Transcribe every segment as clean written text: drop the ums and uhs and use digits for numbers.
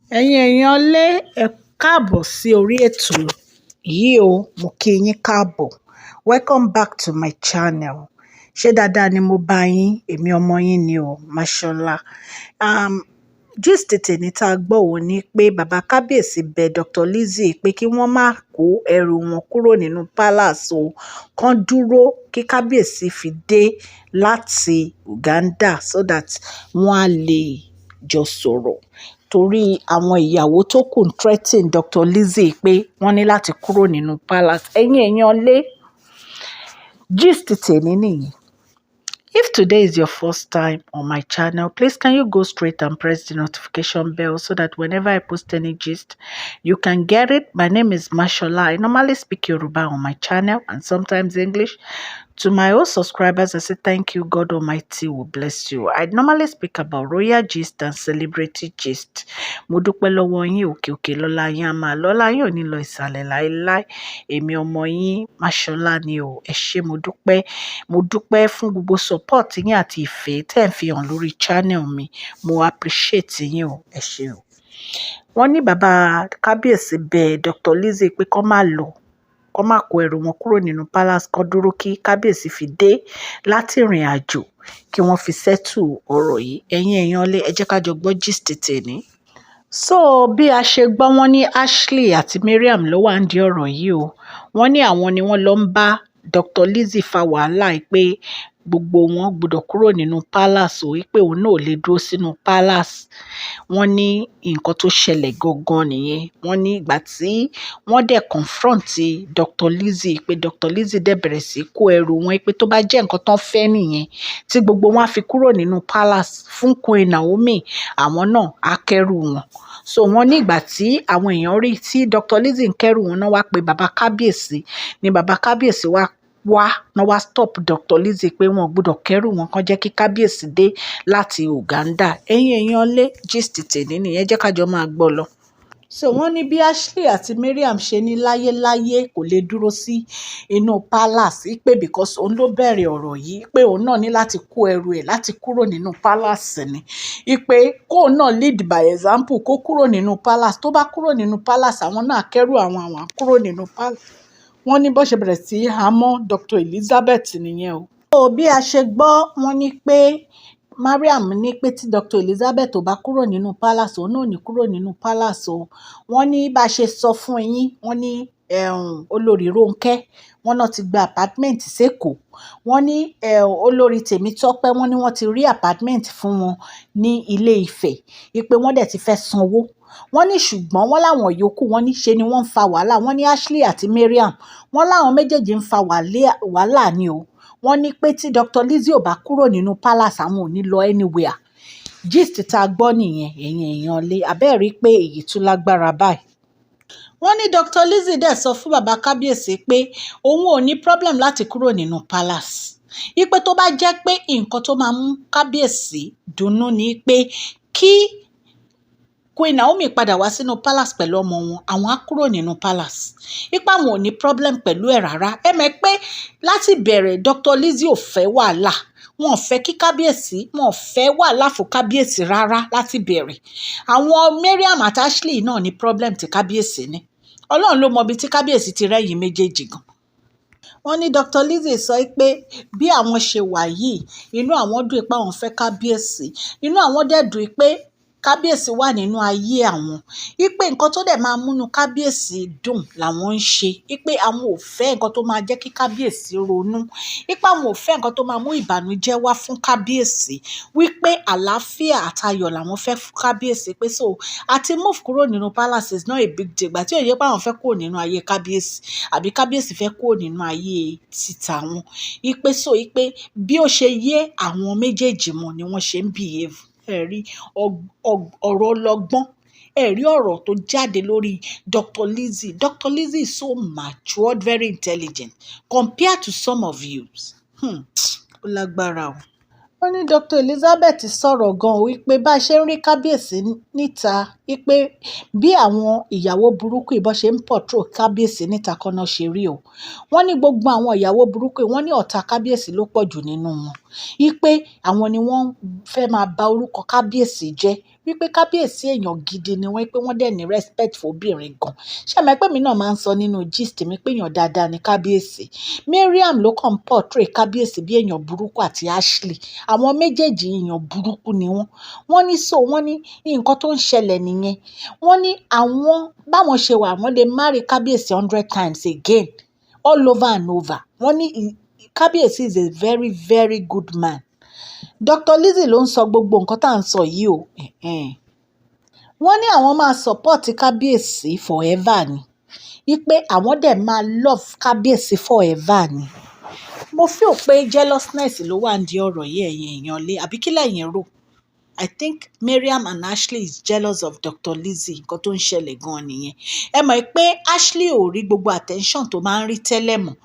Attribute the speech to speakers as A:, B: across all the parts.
A: Ẹ̀yin èèyàn lé, ẹ káàbọ̀ sí orí ètò yìí o. Mo kí yín káàbọ̀. Welcome back to my channel. Ṣé dáadáa ni mo bá yín? Èmi ọmọ yín ni o, Mashola. Gist tèmi tá a gbọ́ ò ní pé bàbá kábíyèsí bẹ Dr. Lizzie pé kí wọ́n má kó ẹrù wọn kúrò nínú palace o, kán dúró kí kábíyèsí fi dé láti Uganda so that wọ́n á lè jọ sọ̀rọ̀, torí àwọn ìyàwó tó kù ń threaten Dr. Lizzie pé wọ́n ní láti kúrò nínú palace. Ẹ̀yin èèyàn lé, gist tèmi nìyí. If today is your first time on my channel, please can you go straight and press the notification bell so that whenever I post any gist, you can get it. My name is Mashola. I normally speak Yoruba on my channel and sometimes English. To my old subscribers, I say thank you. God Almighty will bless you. I normally speak about royal gist and celebrity gist. Mo dúpẹ́ lọ́wọ́ yín, òkè òkè lọ́lá yín á máa lọ́lá yín, ò ní lọ ìsàlẹ̀ láéláé. Èmi ọmọ yín Mashola ni o. Ẹ ṣé, mo dúpẹ́. Mo dúpẹ́ fún gbogbo support yín àti ìfẹ́ tẹ́ ẹ̀ ń fi hàn lórí channel mi. Mo appreciate yín o. Ẹ ṣé o. Wọ́n ní bàbá kábíyèsí bẹ Dr. Lizzie pé kó má lọ, kó má kó ẹrù wọn kúrò nínú palace, kó dúró kí kábíyèsí fi dé láti ìrìn àjò, kí wọ́n fi settle ọ̀rọ̀ yìí. Ẹ̀yin èèyàn lé, ẹ jẹ́ ká jọ gbọ́ gist tèmi. So bí a ṣe gbọ́, wọ́n ní Ashley àti Mariam ló wà nídìí ọ̀rọ̀ yìí o. Wọ́n ní àwọn ni wọ́n lọ ń bá Dr. Lizzie fa wàhálà pé gbogbo wọn gbọ́dọ̀ kúrò nínú palace o, wípé òun náà ò lè dúró sínú palace. Wọ́n ní nǹkan tó ṣẹlẹ̀ gangan nìyẹn. Wọ́n ní ìgbà tí wọ́n dẹ̀ confront Dr. Lizzie, pé Dr. Lizzie dẹ̀ bẹ̀rẹ̀ sí kó ẹrù wọn, pé tó bá jẹ́ nǹkan tó ń fẹ́ nìyẹn tí gbogbo wọn á fi kúrò nínú palace fún Queen Naomi, àwọn náà á kẹ́rù wọn. So wọ́n ní ìgbà tí àwọn èèyàn rí tí Dr. Lizzie ń kẹ́rù wọn náà, wá pé bàbá kábíyèsí ní bàbá kábíyèsí wá wá náà, wá stop Dr. Lizzie pé wọn ò gbọ́dọ̀ kẹ́rù wọn, kàn jẹ́ kí kábíyèsí dé láti Uganda. Ẹ̀yin èèyàn lé, gist tèmi nìyẹn, jẹ́ ká jọ máa gbọ́ lọ. So wọ́n ní bí Ashley àti Mariam ṣe ní láyéláyé kò lè dúró sí inú palace, pé because òun ló bẹ̀rẹ̀ ọ̀rọ̀ yìí, pé òun náà ní láti kó ẹrù ẹ̀ láti kúrò nínú palace ni, pé kóun náà lead by example, kó kúrò nínú palace. Tó bá kúrò nínú palace, àwọn náà kẹ́rù àwọn, àwọn á kúrò nínú palace. Wọ́n ní bó ṣe bẹ̀rẹ̀ sí í hámọ́ Dr. Elizabeth nìyẹn o. So bí a ṣe gbọ́, wọ́n ní pé Mariam ní pé tí Dr. Elizabeth ò bá kúrò nínú palace, òun náà ò ní kúrò nínú palace o. Wọ́n ní bá a ṣe sọ fún yín, wọ́n ní olórí Rónkẹ́, wọ́n náà ti gba apartment sẹ́kọ̀ọ́. Wọ́n ní olórí Tèmítọ́pẹ́, wọ́n ní wọ́n ti rí apartment fún wọn ní Ilé Ifẹ̀, wípé wọ́n dẹ̀ ti fẹ́ sanwó. Wọ́n ní ṣùgbọ́n wọ́n láwọn yòókù, wọ́n ní ṣe ni wọ́n ń fa wàhálà. Wọ́n ní Ashley àti Mariam, wọ́n láwọn méjèèjì ń fa wàhálà ni o. Wọ́n ní pé tí Dr. Lizzie ò bá kúrò nínú palace, àwọn ò ní lọ anywhere. Gist tá a gbọ́ nìyẹn, ẹ̀yin èèyàn lé. Abẹ́ẹ̀ rí pé èyí tún lágbára báyìí. Wọ́n ní Dr. Lizzie dẹ̀ sọ fún bàbá kábíyèsí pé òun ò ní problem láti kúrò nínú palace, wípé tó bá jẹ́ pé nǹkan tó máa mú kábíyèsí dunnú ni pé kí Queen Naomi padà wá sínú palace pẹ̀lú ọmọ wọn, àwọn á kúrò nínú palace, ipa àwọn ò ní problem pẹ̀lú ẹ̀ rárá. Ẹ mọ̀ pé láti bẹ̀rẹ̀, Dr. Lizzie ò fẹ́ wàhálà, wọn ò fẹ́ kí kábíyèsí, wọn ò fẹ́ wàhálà fún kábíyèsí rárá láti bẹ̀rẹ̀. Àwọn Mariam àti Ashley náà ní problem tí kábíyèsí ní. Ọlọ́run ló mọ ibi tí kábíyèsí ti rẹ́yìn méjèèjì gan. Wọ́n ní Dr. Lizzie sọ pé bí àwọn ṣe wà yìí, inú àwọn dùn pé àwọn fẹ́ kábíyèsí, inú àwọn dẹ̀ dùn pé kábíyèsí wà nínú ayé àwọn, wípé nǹkan tó dẹ̀ máa múnú kábíyèsí dùn làwọn ń ṣe, wípé àwọn ò fẹ́ nǹkan tó máa jẹ́ kí kábíyèsí ronú, wípé àwọn ò fẹ́ nǹkan tó máa mú ìbànújẹ́ wá fún kábíyèsí, wípé àlàáfíà àtayọ̀ làwọn fẹ́ fún kábíyèsí, pé so àti move kúrò nínú palace is not a big deal. Ìgbà tí ò yẹ pé àwọn fẹ́ kúrò nínú ayé kábíyèsí àbí kábíyèsí fẹ́ kúrò nínú ayé títà wọn, wípé so wípé bí ó ṣe yé àwọn méjèèjì mọ̀ ni wọ́n ṣe ń behave. Ẹ rí ọ̀rọ̀ ọlọ́gbọ́n, ẹ rí ọ̀rọ̀ tó jáde lórí Dr. Lizzie. Dr. Lizzie is so matured, very intelligent compared to some of you. Ó lágbára o. Wọ́n ní Dr. Elizabeth sọ̀rọ̀ gan-an wípé bá a ṣe ń rí kábíyèsí níta, wípé bí àwọn ìyàwó burúkú yìí bọ́ ṣe ń portray kábíyèsí níta kọ́ náà ṣe rí o. Wọ́n ní gbogbo àwọn ìyàwó burúkú yìí, wọ́n ní ọ̀tá kábíyèsí ló pọ̀ jù nínú wọn, wípé àwọn ni wọ́n fẹ́ máa ba orúkọ kábíyèsí jẹ́. Wípé kábíyèsí èèyàn gidi ni wọ́n, pé wọ́n dẹ̀ ní respect fún obìnrin gan. Ṣé ẹ mọ̀ pé èmi náà máa ń sọ nínú gist mi pé èèyàn dáadáa ni kábíyèsí. Mariam ló kàn portray kábíyèsí bí èèyàn burúkú àti Ashley. Àwọn méjèèjì èèyàn burúkú ni wọ́n. Wọ́n ní so wọ́n ní nǹkan tó ń ṣẹlẹ̀ nìyẹn. Wọ́n ní àwọn báwọn ṣe wà, wọ́n lè marry kábíyèsí 100 times again, all over and over. Wọ́n ní kábíyèsí is a very, very good man. Dr. Lizzie ló ń sọ gbogbo nǹkan tá à ń sọ yìí o. Wọ́n ní àwọn máa support kábíyèsí forever ni. Wípé àwọn dẹ̀ máa love kábíyèsí forever ni. Mo feel pé jealousness ló wà nídìí ọ̀rọ̀ yìí, ẹ̀yin èèyàn lé, àbí kí lẹ̀yin rò? I think Mariam and Ashley is jealous of Dr. Lizzie. Nǹkan tó ń ṣẹlẹ̀ gan-an nìyẹn. Ẹ mọ̀ pé Ashley ò rí gbogbo attention tó máa ń rí tẹ́lẹ̀ mọ́.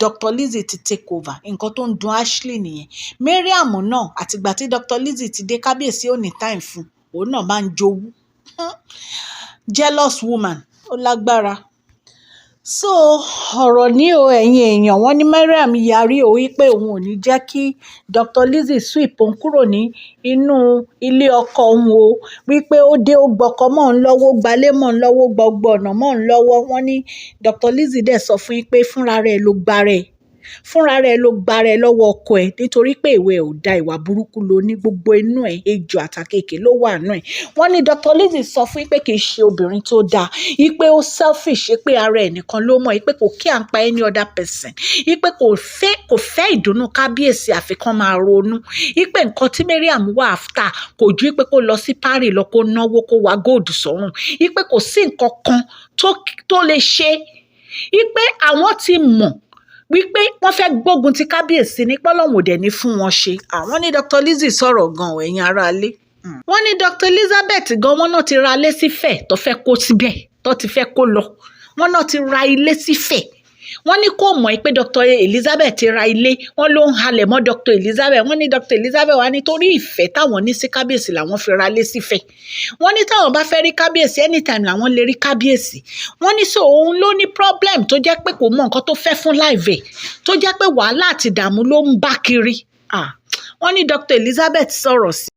A: Dr. Lizzie ti take over. Nǹkan tó ń dùn Ashley nìyẹn. Mariam náà, àtìgbà tí Dr. Lizzie ti dé, kábíyèsí ò ní time fún un. Òun náà máa ń jowú. Jealous woman. Ó lágbára. So ọ̀rọ̀ ní o, ẹ̀yin èèyàn, wọ́n ní Mariam yarí o wípé òun ò ní jẹ́ kí Dr. Lizzie sweep òun kúrò ní inú ilé ọkọ òun o. Wípé ó dé, ó gbọ́kọ mọ́ òun lọ́wọ́, ó gbalé mọ́ òun lọ́wọ́, ó gba gbogbo ọ̀nà mọ́ òun lọ́wọ́. Wọ́n ní Dr. Lizzie dẹ̀ sọ fún yín pé fúnra rẹ̀ ló gbára ẹ̀, fúnra rẹ̀ ló gbára ẹ̀ lọ́wọ́ ọkọ ẹ̀, nítorí pé ìwà ẹ̀ ò da, ìwà burúkú ló ní, gbogbo inú ẹ̀, ejò àtàkekèé ló wà nínú ẹ̀. Wọ́n ní Dr. Lizzie sọ fún yín pé kì í ṣe obìnrin tó dáa, wípé ó selfish, pé ara ẹ̀ nìkan ló mọ̀, wípé kò care nípa any other person, wípé kò fẹ́ ìdùnnú kábíyèsí àfi kán máa ronú, wípé nǹkan tí Mariam wà after kò ju wípé kó lọ sí Paris lọ, kó náwó, kó wa gold sọ́rùn, wípé kò sí nǹkan kan tó lè ṣe, wípé àwọn ti mọ̀ wípé wọ́n fẹ́ gbógun ti kábíyèsí ní pọ́lọ́hún òdẹ̀ ní fún wọn ṣe. Àwọn ní Dr. Lizzie sọ̀rọ̀ gan-an, ẹ̀yin aráalé. Wọ́n ní Dr. Elizabeth gan, wọ́n náà ti ra ilé sífẹ̀ tó fẹ́ kó síbẹ̀, tó ti fẹ́ kó lọ. Wọ́n náà ti ra ilé sífẹ̀. Wọ́n ní kò mọ̀ pé Dr. Elizabeth ti ra ilé. Wọ́n ló ń halẹ̀ mọ́ Dr. Elizabeth. Wọ́n ní Dr. Elizabeth wá nítorí ìfẹ́ táwọn ní sí kábíyèsí làwọn fi ra ilé sífẹ̀. Wọ́n ní táwọn bá fẹ́ rí kábíyèsí, anytime làwọn lè rí kábíyèsí. Wọ́n ní so òun ló ní problem tó jẹ́ pé kò mọ nǹkan tó fẹ́ fún life ẹ̀, tó jẹ́ pé wàhálà àti ìdààmú ló ń bá kiri. Wọ́n ní Dr. Elizabeth sọ̀rọ̀ sí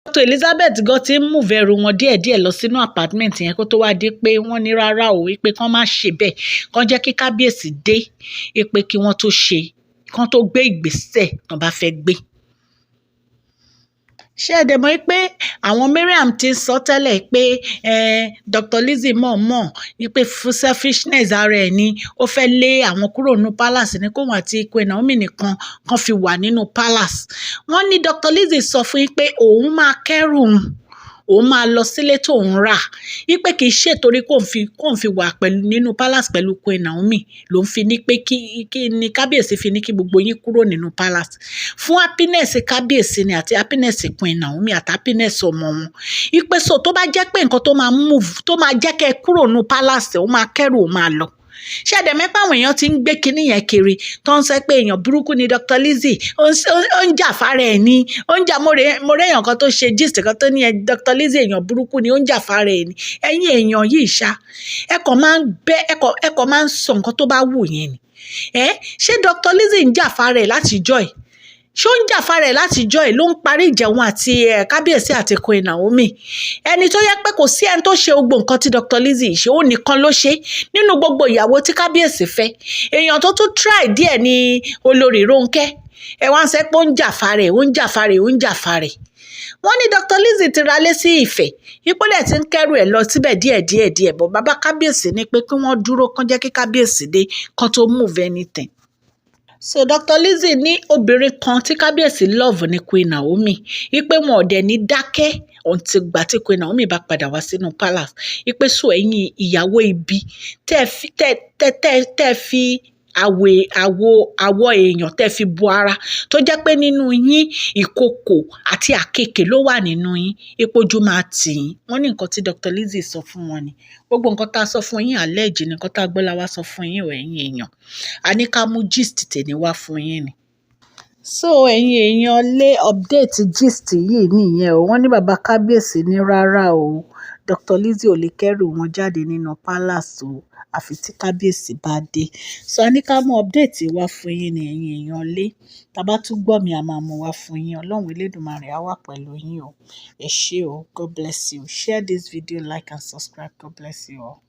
A: Dr. Elizabeth gan ti ń move ẹrù wọn díẹ̀díẹ̀ lọ sínú apartment yẹn, kó tó wá di pé wọ́n ní rárá o, wípé kán má ṣe bẹ́ẹ̀, kán jẹ́ kí kábíyèsí dé, wípé kí wọ́n tó ṣe, kán tó gbé ìgbésẹ̀ tán bá fẹ́ gbé. Ṣé ẹ dẹ̀ mọ̀ pé àwọn Mariam ti ń sọ tẹ́lẹ̀ pé Dr. Lizzie mọ̀ọ́mọ̀ wípé fún selfishness ara ẹ̀ ni, ó fẹ́ lé àwọn kúrò nínú palace ní kóun àti Queen Naomi nìkan kan fi wà nínú palace. Wọ́n ní Dr. Lizzie sọ fún yín pé òun máa kẹ́rù òun, òun máa lọ sílé tóun rà, wípé kì í ṣe torí kóun fi wà pẹ̀lú nínú palace pẹ̀lú Queen Naomi ló ń fi ní pé kí ni kábíyèsí fi ní kí gbogbo yín kúrò nínú palace. Fún happiness kábíyèsí ni, àti happiness Queen Naomi, àti happiness ọmọ wọn. Wípé so tó bá jẹ́ pé nǹkan tó máa move, tó máa jẹ́ kẹ́ ẹ kúrò nínú palace, òun máa kẹ́rù, òun máa lọ. Ṣé ẹ dẹ̀ mọ̀ pé àwọn èèyàn ti ń gbé kinní yẹn kiri, tó ń sọ pé èèyàn burúkú ni Dr. Lizzie, ó ń jà fara ẹ̀ ní, ó ń jà. Mo rí èèyàn kan tó ṣe gist kan tó ní ẹ Dr. Lizzie èèyàn burúkú ni, ó ń jà fara ẹ̀ ní. Ẹ̀yin èèyàn yìí ṣá, ẹ kàn máa ń bẹ́, ẹ kàn máa ń sọ nǹkan tó bá wù yín ni. Ẹ ṣé Dr. Lizzie ń jà fara ẹ̀ láti jọ́ ẹ̀? Ṣó ń jà fara ẹ̀ láti jọ́ ẹ̀ ló ń parí ìjẹun àti kábíyèsí àti Queen Naomi? Ẹni tó yẹ pé kò sí ẹni tó ṣe gbogbo nǹkan tí Dr. Lizzie ṣe, ó nìkan ló ṣe nínú gbogbo ìyàwó tí kábíyèsí fẹ́. Èèyàn tó tún try díẹ̀ ní olórí Rónkẹ́. Ẹ wá ń sẹ́ pé ó ń jà fara ẹ̀, ó ń jà fara ẹ̀, ó ń jà fara ẹ̀. Wọ́n ní Dr. Lizzie ti ralé sí Ifẹ̀, ìpínlẹ̀ tí ń kẹ́rù ẹ̀ lọ síbẹ̀ díẹ̀ díẹ̀ díẹ̀ bọ̀. Bàbá kábíyèsí ní pé kí wọ́n dúró, kán jẹ́ kí kábíyèsí dé kán tó move anything. So Dr. Lizzie ní obìnrin kan tí kábíyèsí love ní Queen Naomi, wípé wọn ò dẹ̀ ní dákẹ́ until gbà tí Queen Naomi bá padà wá sínú palace. Wípé so ẹ̀yin ìyàwó ibi tẹ́ fi tẹ́ tẹ́ tẹ́ tẹ́ fi àwọ̀ àwọ̀ àwọ̀ èèyàn tẹ́ fi bo ara, tó jẹ́ pé nínú yín ìkòkò àti àkekèé ló wà nínú yín, ìpojú máa tì yín. Wọ́n ní nǹkan tí Dr. Lizzie sọ fún wọn ni gbogbo nǹkan tá a sọ fún yín. Àlẹ́jì ní nǹkan tá a gbọ́ la wá sọ fún yín o, ẹ̀yin èèyàn. A ní ká mú gist tèmi wá fún yín ni. So ẹ̀yin èèyàn lé, update gist yìí nìyẹn o. Wọ́n ní bàbá kábíyèsí ní rárá o, Dr. Lizzie ò lè kẹ́rù wọn jáde nínú palace o, àfi tí kábíyèsí bá dé. So a ní ká mú update wá fún yín ní, ẹ̀yin èèyàn lé. Tá bá tún gbọ́ mi, a máa mú wá fún yín. Ọlọ́run Elédùmarè á wà pẹ̀lú yín o. Ẹ ṣé o. God bless you. Share this video, like and subscribe. God bless you all.